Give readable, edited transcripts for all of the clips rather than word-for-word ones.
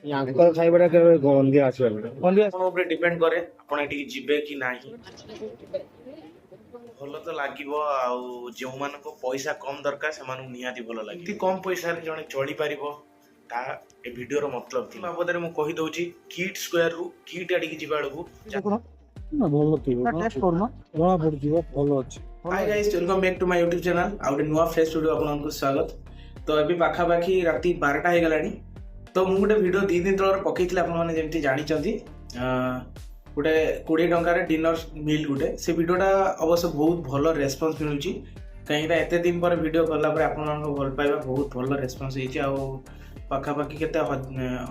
ୟାଙ୍କର ଖାଇବାଟା କେବେ ଗନ୍ଧିଆ ଆସିବନି। ଗନ୍ଧିଆ। ଆପଣଙ୍କ ଉପରେ ଡିପେଣ୍ଡ କରେ, ଆପଣ ଏଠିକି ଯିବେ କି ନାହିଁ। ଭଲ ତ ଲାଗିବ, ଆଉ ଯେଉଁମାନଙ୍କୁ ପଇସା କମ୍ ଦରକାର, ସେମାନଙ୍କୁ ନିହାତି ଭଲ ଲାଗିବ। ଏମିତି କମ୍ ପଇସାରେ ଜଣେ ଚଳିପାରିବ, ତା ଏ ଭିଡ଼ିଓର ମତଲବ ଥିଲା। ବାବଦରେ ମୁଁ କହିଦଉଛି, କିଟ୍ ସ୍କୋୟାରରୁ କିଟ୍ ଆଡ଼ିକି ଯିବା ବେଳକୁ ଦେଖୁନ। ନା, ଭଲ ଥିବ। ଟେଷ୍ଟ କରୁନ। ଜଣା ପଡୁଯିବ, ଭଲ ଅଛି। Hi guys, welcome back to my YouTube channel। ଆଉ ଗୋଟେ ନୂଆ ଫ୍ରେଶ୍ ଭିଡ଼ିଓ ଆପଣଙ୍କୁ ସ୍ୱାଗତ। ତ ଏବେ ପାଖାପାଖି ରାତି 12ଟା ହେଇଗଲାଣି। ତ ମୁଁ ଗୋଟେ ଭିଡ଼ିଓ 2 ଦିନ ତଳର ପକେଇଥିଲି, ଆପଣମାନେ ଯେମିତି ଜାଣିଛନ୍ତି, ଗୋଟେ 20 ଟଙ୍କାରେ ଡିନର ମିଲ୍ ଗୋଟେ। ସେ ଭିଡ଼ିଓଟା ଅବଶ୍ୟ ବହୁତ ଭଲ ରେସ୍ପନ୍ସ ମିଳୁଛି, କାହିଁକିନା ଏତେ ଦିନ ପରେ ଭିଡ଼ିଓ କଲା ପରେ ଆପଣମାନଙ୍କ ଭଲ ପାଇବା, ବହୁତ ଭଲ ରେସ୍ପନ୍ସ ହେଇଛି। ଆଉ ପାଖାପାଖି କେତେ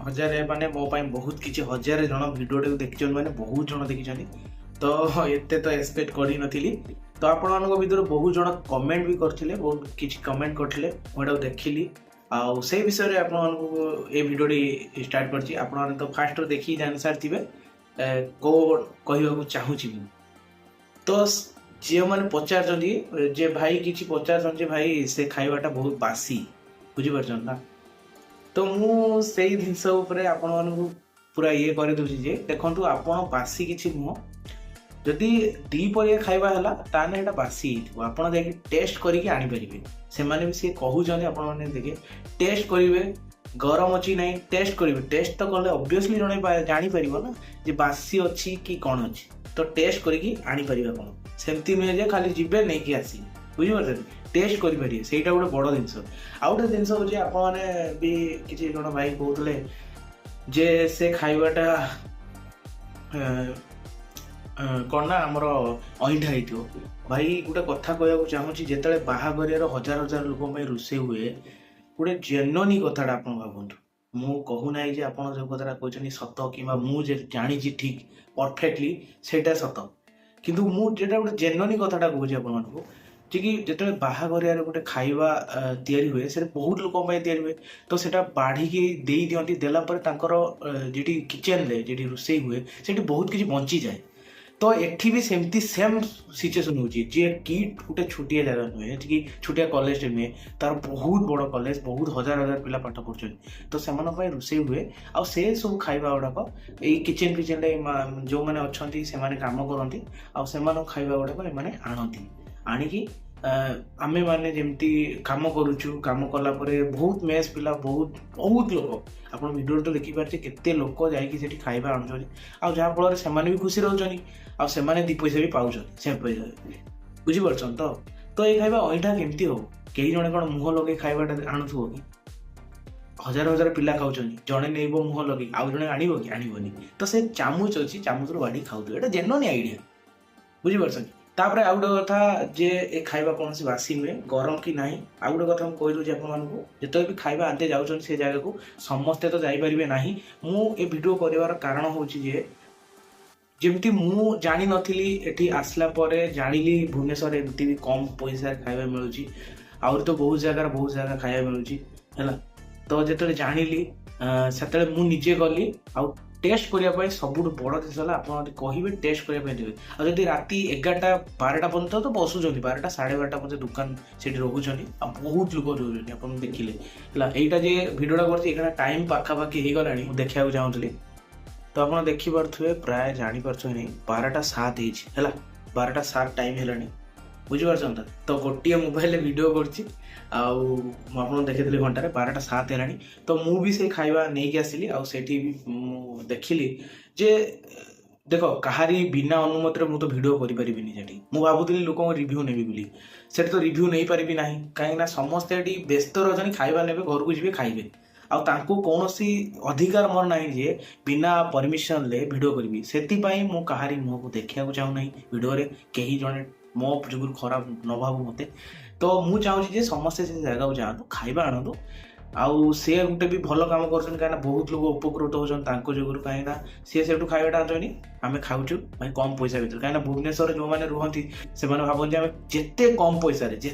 ହଜାରେ, ମାନେ ମୋ ପାଇଁ ବହୁତ କିଛି, ହଜାରେ ଜଣ ଭିଡ଼ିଓଟାକୁ ଦେଖିଛନ୍ତି, ମାନେ ବହୁତ ଜଣ ଦେଖିଛନ୍ତି। ତ ଏତେ ତ ଏକ୍ସପେକ୍ଟ କରିନଥିଲି। ତ ଆପଣମାନଙ୍କ ଭିତରୁ ବହୁତ ଜଣ କମେଣ୍ଟ ବି କରିଥିଲେ, ବହୁତ କିଛି କମେଣ୍ଟ କରିଥିଲେ, ମୁଁ ଏଟାକୁ ଦେଖିଲି। ଆଉ ସେଇ ବିଷୟରେ ଆପଣମାନଙ୍କୁ ଏଇ ଭିଡ଼ିଓଟି ଷ୍ଟାର୍ଟ କରିଛି। ଆପଣମାନେ ତ ଫାଷ୍ଟରୁ ଦେଖିକି ଜାଣି ସାରିଥିବେ କୋଉ କହିବାକୁ ଚାହୁଁଛି ମୁଁ। ତ ଯେଉଁମାନେ ପଚାରୁଛନ୍ତି ଯେ ଭାଇ, କିଛି ପଚାରୁଛନ୍ତି ଯେ ଭାଇ, ସେ ଖାଇବାଟା ବହୁତ ବାସି, ବୁଝିପାରୁଛନ୍ତି ନା? ତ ମୁଁ ସେଇ ଜିନିଷ ଉପରେ ଆପଣମାନଙ୍କୁ ପୁରା ଇଏ କରିଦେଉଛି ଯେ ଦେଖନ୍ତୁ, ଆପଣ ବାସି କିଛି ନୁହଁ। ଯଦି ଦ୍ୱିପହରିଆ ଖାଇବା ହେଲା, ତାହେଲେ ସେଇଟା ବାସି ହେଇଥିବ। ଆପଣ ଯାଇକି ଟେଷ୍ଟ କରିକି ଆଣିପାରିବେ। ସେମାନେ ବି ସିଏ କହୁଛନ୍ତି, ଆପଣମାନେ ଦେଖେ ଟେଷ୍ଟ କରିବେ, ଗରମ ଅଛି ନାହିଁ, ଟେଷ୍ଟ କରିବେ। ଟେଷ୍ଟ ତ କଲେ ଅବଭିୟସଲି ଜଣେ ଜାଣିପାରିବ ନା ଯେ ବାସି ଅଛି କି କ'ଣ ଅଛି। ତ ଟେଷ୍ଟ କରିକି ଆଣିପାରିବେ ଆପଣ। ସେମିତି ନୁହେଁ ଯେ ଖାଲି ଯିବେ, ନେଇକି ଆସିବେ, ବୁଝିପାରୁଛନ୍ତି? ଟେଷ୍ଟ କରିପାରିବେ, ସେଇଟା ଗୋଟେ ବଡ଼ ଜିନିଷ। ଆଉ ଗୋଟେ ଜିନିଷ ହେଉଛି, ଆପଣମାନେ ବି କିଛି ଜଣ ଭାଇ କହୁଥିଲେ ଯେ ସେ ଖାଇବାଟା କ'ଣ ନା ଆମର ଅଇଁଠା ହେଇଥିବ। ଭାଇ, ଗୋଟେ କଥା କହିବାକୁ ଚାହୁଁଛି, ଯେତେବେଳେ ବାହାଘରିଆର ହଜାର ହଜାର ଲୋକଙ୍କ ପାଇଁ ରୋଷେଇ ହୁଏ, ଗୋଟେ ଜେନୁଇନ୍ କଥାଟା ଆପଣ ଭାବନ୍ତୁ। ମୁଁ କହୁନାହିଁ ଯେ ଆପଣ ଯେଉଁ କଥାଟା କହୁଛନ୍ତି ସତ, କିମ୍ବା ମୁଁ ଯେ ଜାଣିଛି ଠିକ୍ ପରଫେକ୍ଟଲି ସେଇଟା ସତ। କିନ୍ତୁ ମୁଁ ଯେଟା ଗୋଟେ ଜେନୁଇନ୍ କଥାଟା କହୁଛି ଆପଣମାନଙ୍କୁ ଯେ କି ଯେତେବେଳେ ବାହାଘରିଆରେ ଗୋଟେ ଖାଇବା ତିଆରି ହୁଏ, ସେଟା ବହୁତ ଲୋକଙ୍କ ପାଇଁ ତିଆରି ହୁଏ। ତ ସେଟା ବାଢ଼ିକି ଦେଇ ଦିଅନ୍ତି। ଦେଲା ପରେ ତାଙ୍କର ଯେଠି କିଚେନରେ ଯେଠି ରୋଷେଇ ହୁଏ, ସେଠି ବହୁତ କିଛି ବଞ୍ଚିଯାଏ। ତ ଏଠି ବି ସେମିତି ସେମ୍ ସିଚୁଏସନ୍ ହେଉଛି। ଯିଏ କିଟ୍ ଗୋଟେ ଛୋଟିଆ ଜାଗା ନୁହେଁ କି ଛୋଟିଆ କଲେଜଟେ ନୁହେଁ, ତାର ବହୁତ ବଡ଼ କଲେଜ, ବହୁତ ହଜାର ହଜାର ପିଲା ପାଠ ପଢ଼ୁଛନ୍ତି। ତ ସେମାନଙ୍କ ପାଇଁ ରୋଷେଇ ହୁଏ, ଆଉ ସେ ସବୁ ଖାଇବା ଗୁଡ଼ାକ ଏଇ କିଚେନରେ ଯେଉଁମାନେ ଅଛନ୍ତି, ସେମାନେ କାମ କରନ୍ତି। ଆଉ ସେମାନଙ୍କ ଖାଇବା ଗୁଡ଼ାକ ଏମାନେ ଆଣନ୍ତି। ଆଣିକି ଆମେମାନେ ଯେମିତି କାମ କରୁଛୁ, କାମ କଲା ପରେ ବହୁତ ମେସ୍ ପିଲା, ବହୁତ ବହୁତ ଲୋକ, ଆପଣ ଭିଡ଼ିଓରେ ତ ଦେଖିପାରୁଥିବେ କେତେ ଲୋକ ଯାଇକି ସେଠି ଖାଇବା ଆଣୁଛନ୍ତି। ଆଉ ଯାହାଫଳରେ ସେମାନେ ବି ଖୁସି ରହୁଛନ୍ତି, ଆଉ ସେମାନେ ଦି ପଇସା ବି ପାଉଛନ୍ତି ସେ ପଇସା, ବୁଝିପାରୁଛନ୍ତି ତ? ତ ଏଇ ଖାଇବା ଅଇଁଠା କେମିତି ହବ? କେହି ଜଣେ କ'ଣ ମୁହଁ ଲଗେଇ ଖାଇବାଟା ଆଣୁଥିବ କି? ହଜାର ହଜାର ପିଲା ଖାଉଛନ୍ତି, ଜଣେ ନେଇବ ମୁହଁ ଲଗେଇ, ଆଉ ଜଣେ ଆଣିବ କି? ଆଣିବନି। ତ ସେ ଚାମୁଚ ଅଛି, ଚାମୁଚରୁ ବାଢ଼ିକି ଖାଉଥିବ। ଏଇଟା ଜେନୁଇନ୍ ଆଇଡ଼ିଆ, ବୁଝିପାରୁଛନ୍ତି? ତାପରେ ଆଉ ଗୋଟେ କଥା ଯେ ଏ ଖାଇବା କୌଣସି ବାସି ନୁହେଁ, ଗରମ କି ନାହିଁ। ଆଉ ଗୋଟେ କଥା ମୁଁ କହିଦେଉଛି ଆପଣମାନଙ୍କୁ, ଯେତେବେଳେ ବି ଖାଇବା ଆଣିତେ ଯାଉଛନ୍ତି ସେ ଜାଗାକୁ, ସମସ୍ତେ ତ ଯାଇପାରିବେ ନାହିଁ। ମୁଁ ଏ ଭିଡ଼ିଓ କରିବାର କାରଣ ହେଉଛି ଯେ ଯେମିତି ମୁଁ ଜାଣିନଥିଲି, ଏଠି ଆସିଲା ପରେ ଜାଣିଲି ଭୁବନେଶ୍ୱରରେ ଏମିତି ବି କମ୍ ପଇସାରେ ଖାଇବା ମିଳୁଛି। ଆହୁରି ତ ବହୁତ ଜାଗାରେ ବହୁତ ଜାଗା ଖାଇବା ମିଳୁଛି, ହେଲା। ତ ଯେତେବେଳେ ଜାଣିଲି, ସେତେବେଳେ ମୁଁ ନିଜେ ଗଲି ଆଉ ଟେଷ୍ଟ କରିବା ପାଇଁ। ସବୁଠୁ ବଡ଼ ଜିନିଷ ହେଲା, ଆପଣ ଯଦି କହିବେ, ଟେଷ୍ଟ କରିବା ପାଇଁ ଦେବେ। ଆଉ ଯଦି ରାତି 11ଟା 12ଟା ପର୍ଯ୍ୟନ୍ତ ତ ବସୁଛନ୍ତି, 12ଟା 12:30 ପର୍ଯ୍ୟନ୍ତ ଦୋକାନ ସେଠି ରହୁଛନ୍ତି, ଆଉ ବହୁତ ଲୋକ ରହୁଛନ୍ତି, ଆପଣ ଦେଖିଲେ ହେଲା। ଏଇଟା ଯେ ଭିଡ଼ିଓଟା କରୁଛି, ଏଇଟା ଟାଇମ୍ ପାଖାପାଖି ହେଇଗଲାଣି, ମୁଁ ଦେଖିବାକୁ ଚାହୁଁଥିଲି। ତ ଆପଣ ଦେଖିପାରୁଥିବେ, ପ୍ରାୟ ଜାଣିପାରୁଥିବେ, 12ଟା 7 ହେଇଛି, ହେଲା। 12ଟା 7 ଟାଇମ୍ ହେଲାଣି, ବୁଝିପାରୁଛନ୍ତି ତ? ତ ଗୋଟିଏ ମୋବାଇଲରେ ଭିଡ଼ିଓ କରୁଛି, ଆଉ ମୁଁ ଆପଣଙ୍କୁ ଦେଖେଇଥିଲି ଘଣ୍ଟାରେ 12ଟା 7 ହେଲାଣି। ତ ମୁଁ ବି ସେଇ ଖାଇବା ନେଇକି ଆସିଲି, ଆଉ ସେଇଠି ବି ମୁଁ ଦେଖିଲି ଯେ ଦେଖ, କାହାରି ବିନା ଅନୁମତିରେ ମୁଁ ତ ଭିଡ଼ିଓ କରିପାରିବିନି ସେଠି। ମୁଁ ଭାବୁଥିଲି ଲୋକଙ୍କ ରିଭ୍ୟୁ ନେବି ବୋଲି, ସେଠି ତ ରିଭ୍ୟୁ ନେଇପାରିବି ନାହିଁ, କାହିଁକିନା ସମସ୍ତେ ଏଠି ବ୍ୟସ୍ତ ରହୁଛନ୍ତି, ଖାଇବା ନେବେ, ଘରକୁ ଯିବେ, ଖାଇବେ। ଆଉ ତାଙ୍କୁ କୌଣସି ଅଧିକାର ମୋର ନାହିଁ ଯେ ବିନା ପରମିସନରେ ଭିଡ଼ିଓ କରିବି। ସେଥିପାଇଁ ମୁଁ କାହାରି ମୁହଁକୁ ଦେଖିବାକୁ ଚାହୁଁନାହିଁ ଭିଡ଼ିଓରେ, କେହି ଜଣେ ମୋ ଯୋଗୁରୁ ଖରାପ ନ ଭାବୁ ମୋତେ। ତ ମୁଁ ଚାହୁଁଛି ଯେ ସମସ୍ତେ ସେ ଜାଗାକୁ ଯାଆନ୍ତୁ, ଖାଇବା ଆଣନ୍ତୁ। ଆଉ ସେ ଗୋଟେ ବି ଭଲ କାମ କରୁଛନ୍ତି, କାହିଁକିନା ବହୁତ ଲୋକ ଉପକୃତ ହେଉଛନ୍ତି ତାଙ୍କ ଯୋଗୁରୁ, କାହିଁକିନା ସିଏ ସେଠୁ ଖାଇବାଟା ଆଣୁଛନ୍ତି, ଆମେ ଖାଉଛୁ ଭାଇ କମ୍ ପଇସା ଭିତରେ। କାହିଁକିନା ଭୁବନେଶ୍ୱରରେ ଯେଉଁମାନେ ରୁହନ୍ତି, ସେମାନେ ଭାବନ୍ତି ଆମେ ଯେତେ କମ୍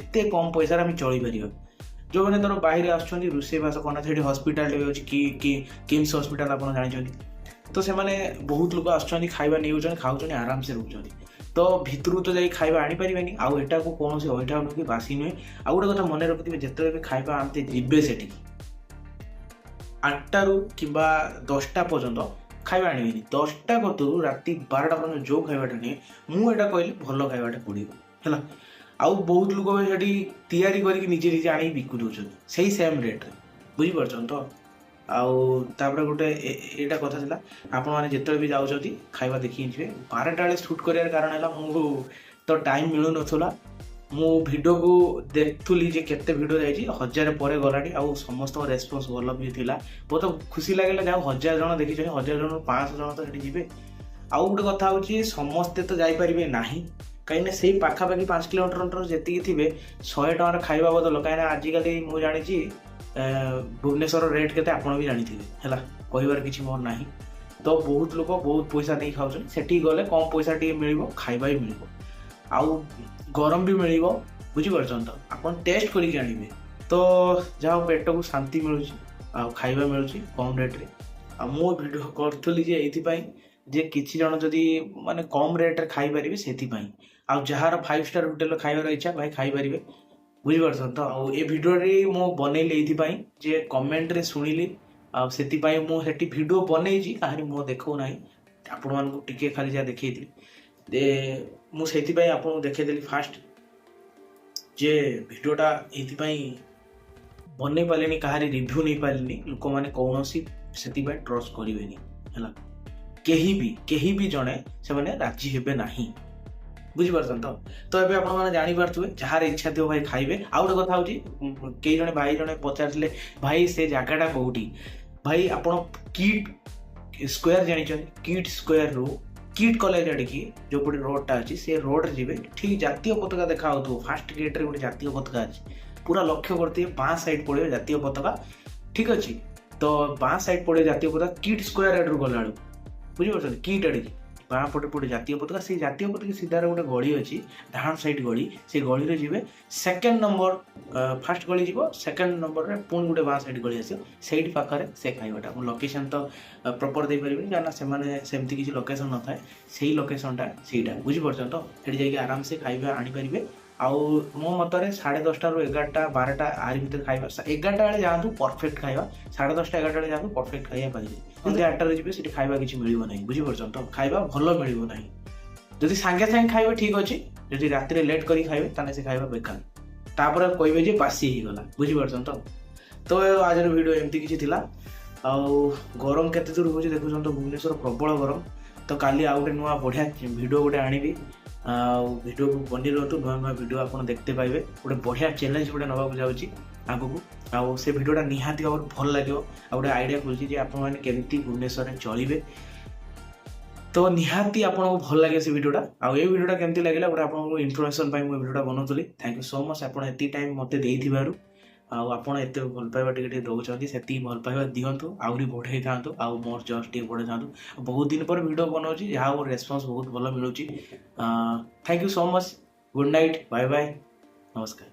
ପଇସାରେ ଆମେ ଚଳିପାରିବା। ଯେଉଁମାନେ ଧର ବାହାରେ ଆସୁଛନ୍ତି, ରୋଷେଇବାସ କରୁନାହାନ୍ତି, ସେଠି ହସ୍ପିଟାଲଟେ ବି ଅଛି, କି କିମ୍ସ ହସ୍ପିଟାଲ ଆପଣ ଜାଣିଛନ୍ତି। ତ ସେମାନେ ବହୁତ ଲୋକ ଆସୁଛନ୍ତି, ଖାଇବା ନେଇଯାଉଛନ୍ତି, ଖାଉଛନ୍ତି, ଆରାମସେ ରହୁଛନ୍ତି। ତ ଭିତରକୁ ତ ଯାଇ ଖାଇବା ଆଣିପାରିବେନି। ଆଉ ଏଟାକୁ କୌଣସି ଅଇଁଠା ନୁହେଁ କି ବାସି ନୁହେଁ। ଆଉ ଗୋଟେ କଥା ମନେ ରଖିଥିବେ, ଯେତେବେଳେ ବି ଖାଇବା ଆଣିତେ ଯିବେ ସେଠିକି, 8ଟାରୁ କିମ୍ବା 10ଟା ପର୍ଯ୍ୟନ୍ତ ଖାଇବା ଆଣିବେନି। 10ଟା କତରୁ ରାତି 12ଟା ପର୍ଯ୍ୟନ୍ତ ଯେଉଁ ଖାଇବାଟା ନିଏ, ମୁଁ ଏଇଟା କହିଲି, ଭଲ ଖାଇବାଟା ପଡ଼ିବ, ହେଲା। ଆଉ ବହୁତ ଲୋକ ବି ସେଠି ତିଆରି କରିକି ନିଜେ ନିଜେ ଆଣିକି ବିକୁ ଦେଉଛନ୍ତି ସେଇ ସେମ୍ ରେଟ୍ରେ, ବୁଝିପାରୁଛନ୍ତି ତ? ଆଉ ତାପରେ ଗୋଟେ ଏଇଟା କଥା ଥିଲା, ଆପଣମାନେ ଯେତେବେଳେ ବି ଯାଉଛନ୍ତି ଖାଇବା ଦେଖିକି ଯିବେ। 12ଟା ବେଳେ ସୁଟ୍ କରିବାର କାରଣ ହେଲା, ମୁଁ ତ ଟାଇମ୍ ମିଳୁନଥିଲା। ମୁଁ ଭିଡ଼ିଓକୁ ଦେଖୁଥିଲି ଯେ କେତେ ଭିଡ଼ିଓ ଯାଇଛି, 1000 ପରେ ଗଲାଣି। ଆଉ ସମସ୍ତଙ୍କ ରେସ୍ପନ୍ସ ଭଲ ବି ଥିଲା। ବହୁତ ଖୁସି ଲାଗିଲା, ଯାହା 1000 ଜଣ ଦେଖିଛନ୍ତି, 1000 ଜଣରୁ 500 ଜଣ ତ ସେଠି ଯିବେ। ଆଉ ଗୋଟେ କଥା ହେଉଛି, ସମସ୍ତେ ତ ଯାଇପାରିବେ ନାହିଁ, କାହିଁକିନା ସେଇ ପାଖାପାଖି 5 କିଲୋମିଟର ଯେତିକି ଥିବେ, 100 ଟଙ୍କାର ଖାଇବା ବଦଳ, କାହିଁକିନା ଆଜିକାଲି ମୁଁ ଜାଣିଛି ଭୁବନେଶ୍ୱର ରେଟ୍ କେତେ, ଆପଣ ବି ଜାଣିଥିବେ, ହେଲା, କହିବାର କିଛି ମୋର ନାହିଁ। ତ ବହୁତ ଲୋକ ବହୁତ ପଇସା ନେଇ ଖାଉଛନ୍ତି। ସେଠିକି ଗଲେ କମ୍ ପଇସା ଟିକେ ମିଳିବ, ଖାଇବା ବି ମିଳିବ ଆଉ ଗରମ ବି ମିଳିବ, ବୁଝିପାରୁଛନ୍ତି ତ? ଆପଣ ଟେଷ୍ଟ କରିକି ଆଣିବେ। ତ ଯାହା ହଉ, ପେଟକୁ ଶାନ୍ତି ମିଳୁଛି ଆଉ ଖାଇବା ମିଳୁଛି କମ୍ ରେଟ୍ରେ। ଆଉ ମୁଁ ଭିଡ଼ିଓ କରୁଥିଲି ଯେ ଏଇଥିପାଇଁ ଯେ କିଛି ଜଣ ଯଦି ମାନେ କମ୍ ରେଟ୍ରେ ଖାଇପାରିବେ ସେଥିପାଇଁ। ଆଉ ଯାହାର 5 ଷ୍ଟାର ହୋଟେଲରେ ଖାଇବାର ଇଚ୍ଛା, ଭାଇ ଖାଇପାରିବେ, ବୁଝିପାରୁଛନ୍ତି ତ? ଆଉ ଏ ଭିଡ଼ିଓଟି ମୁଁ ବନେଇଲି ଏଇଥିପାଇଁ ଯେ କମେଣ୍ଟରେ ଶୁଣିଲି, ଆଉ ସେଥିପାଇଁ ମୁଁ ସେଠି ଭିଡ଼ିଓ ବନେଇଛି। କାହାରି ମୁଁ ଦେଖାଉ ନାହିଁ ଆପଣମାନଙ୍କୁ, ଟିକେ ଖାଲି ଯାହା ଦେଖେଇଥିଲି ଯେ ମୁଁ ସେଇଥିପାଇଁ ଆପଣଙ୍କୁ ଦେଖେଇଦେଲି ଫାଷ୍ଟ ଯେ ଭିଡ଼ିଓଟା ଏଇଥିପାଇଁ ବନେଇ ପାରିଲିନି, କାହାରି ରିଭ୍ୟୁ ନେଇପାରିଲିନି। ଲୋକମାନେ କୌଣସି ସେଥିପାଇଁ ଟ୍ରଷ୍ଟ କରିବେନି, ହେଲା। କେହି ବି ଜଣେ ସେମାନେ ରାଜି ହେବେ ନାହିଁ, ବୁଝିପାରୁଛନ୍ତି ତ? ତ ଏବେ ଆପଣମାନେ ଜାଣିପାରୁଥିବେ, ଯାହାର ଇଚ୍ଛା ଥିବ ଭାଇ ଖାଇବେ। ଆଉ ଗୋଟେ କଥା ହେଉଛି, କେହି ଜଣେ ଭାଇ ଜଣେ ପଚାରିଥିଲେ, ଭାଇ ସେ ଜାଗାଟା କୋଉଠି? ଭାଇ, ଆପଣ କିଟ୍ ସ୍କୋୟାର ଜାଣିଛନ୍ତି? କିଟ୍ ସ୍କୋୟାରରୁ କିଟ୍ କଲେଜ ଆଡ଼ିକି ଯୋଉପଟେ ରୋଡଟା ଅଛି, ସେ ରୋଡରେ ଯିବେ, ଠିକ୍ ଜାତୀୟ ପତାକା ଦେଖା ହେଉଥିବ। ଫାଷ୍ଟ ଗେଟ୍ରେ ଗୋଟେ ଜାତୀୟ ପତାକା ଅଛି, ପୁରା ଲକ୍ଷ୍ୟ କରିଥିବେ, ବାଁ ସାଇଡ୍ ପଡ଼ିବ ଜାତୀୟ ପତାକା, ଠିକ୍ ଅଛି? ତ ବାଁ ସାଇଡ୍ ପଡ଼ିବ ଜାତୀୟ ପତାକା କିଟ୍ ସ୍କୋୟାର ଆଡ଼ରୁ ଗଲାବେଳକୁ, ବୁଝିପାରୁଛନ୍ତି? କିଟ୍ ଆଡ଼ିକି ବାଁ ପଟେ ପଟେ ଜାତୀୟ ପତାକା। ସେଇ ଜାତୀୟ ପତାକା ସିଧାରେ ଗୋଟେ ଗଳି ଅଛି, ଡାହାଣ ସାଇଡ୍ ଗଳି। ସେ ଗଳିରେ ଯିବେ, ସେକେଣ୍ଡ ନମ୍ବର, ଫାଷ୍ଟ ଗଳି ଯିବ, ସେକେଣ୍ଡ ନମ୍ବରରେ ପୁଣି ଗୋଟେ ବାଁ ସାଇଡ୍ ଗଳି ଆସିବ, ସେଇଠି ପାଖରେ ସେ ଖାଇବାଟା। ମୁଁ ଲୋକେସନ୍ ତ ପ୍ରପର୍ ଦେଇପାରିବିନି, କାହିଁକିନା ସେମାନେ ସେମିତି କିଛି ଲୋକେସନ୍ ନଥାଏ। ସେଇ ଲୋକେସନ୍ଟା ସେଇଟା, ବୁଝିପାରୁଛନ୍ତି ତ? ସେଠି ଯାଇକି ଆରାମସେ ଖାଇବା ଆଣିପାରିବେ। ଆଉ ମୋ ମତରେ 10:30ରୁ 11ଟା 12ଟା ଆରି ଭିତରେ ଖାଇବା, 11ଟା ବେଳେ ଯାଆନ୍ତୁ, ପରଫେକ୍ଟ ଖାଇବା। 10:30 11ଟା ବେଳେ ଯାଆନ୍ତୁ, ପରଫେକ୍ଟ ଖାଇବା ପାଇବେ। ଯଦି 8ଟାରେ ଯିବେ, ସେଠି ଖାଇବା କିଛି ମିଳିବ ନାହିଁ, ବୁଝିପାରୁଛନ୍ତି ତ? ଖାଇବା ଭଲ ମିଳିବ ନାହିଁ। ଯଦି ସାଙ୍ଗେ ସାଙ୍ଗେ ଖାଇବେ, ଠିକ୍ ଅଛି। ଯଦି ରାତିରେ ଲେଟ୍ କରି ଖାଇବେ, ତାହେଲେ ସେ ଖାଇବା ବେକାର, ତାପରେ କହିବେ ଯେ ବାସି ହେଇଗଲା, ବୁଝିପାରୁଛନ୍ତି ତ? ତ ଆଜିର ଭିଡ଼ିଓ ଏମିତି କିଛି ଥିଲା। ଆଉ ଗରମ କେତେ ଦୂର ହେଉଛି ଦେଖୁଛନ୍ତି ତ, ଭୁବନେଶ୍ୱର ପ୍ରବଳ ଗରମ। ତ କାଲି ଆଉ ଗୋଟେ ନୂଆ ବଢ଼ିଆ ଭିଡ଼ିଓ ଗୋଟେ ଆଣିବି। ଆଉ ଭିଡ଼ିଓକୁ ବନି ରୁହନ୍ତୁ, ନୂଆ ନୂଆ ଭିଡ଼ିଓ ଆପଣ ଦେଖିତେ ପାଇବେ। ଗୋଟେ ବଢ଼ିଆ ଚ୍ୟାଲେଞ୍ଜ ଗୋଟେ ନେବାକୁ ଯାଉଛି ଆଗକୁ, ଆଉ ସେ ଭିଡ଼ିଓଟା ନିହାତି ଭାବରେ ଭଲ ଲାଗିବ। ଆଉ ଗୋଟେ ଆଇଡ଼ିଆ ଖୋଜୁଛି ଯେ ଆପଣମାନେ କେମିତି ଭୁବନେଶ୍ୱରରେ ଚଳିବେ। ତ ନିହାତି ଆପଣଙ୍କୁ ଭଲ ଲାଗେ ସେ ଭିଡ଼ିଓଟା। ଆଉ ଏଇ ଭିଡ଼ିଓଟା କେମିତି ଲାଗିଲା? ଗୋଟେ ଆପଣଙ୍କୁ ଇନଫର୍ମେସନ୍ ପାଇଁ ମୁଁ ଏ ଭିଡ଼ିଓଟା ବନାଉଥିଲି। Thank you so much ଆପଣ ଏତିକି ଟାଇମ୍ ମୋତେ ଦେଇଥିବାରୁ। ଆଉ ଆପଣ ଏତେ ଭଲ ପାଇବା ଟିକେ ଟିକେ ଦେଉଛନ୍ତି, ସେତିକି ଭଲ ପାଇବା ଦିଅନ୍ତୁ, ଆହୁରି ବଢ଼େଇଥାନ୍ତୁ ଆଉ ମୋର ଜଷ୍ଟ ଟିକେ ବଢ଼େଇଥାନ୍ତୁ। ବହୁତ ଦିନ ପରେ ଭିଡ଼ିଓ ବନାଉଛି, ଯାହା ହଉ ରେସ୍ପନ୍ସ ବହୁତ ଭଲ ମିଳୁଛି। Thank you so much, good night, bye bye, ନମସ୍କାର।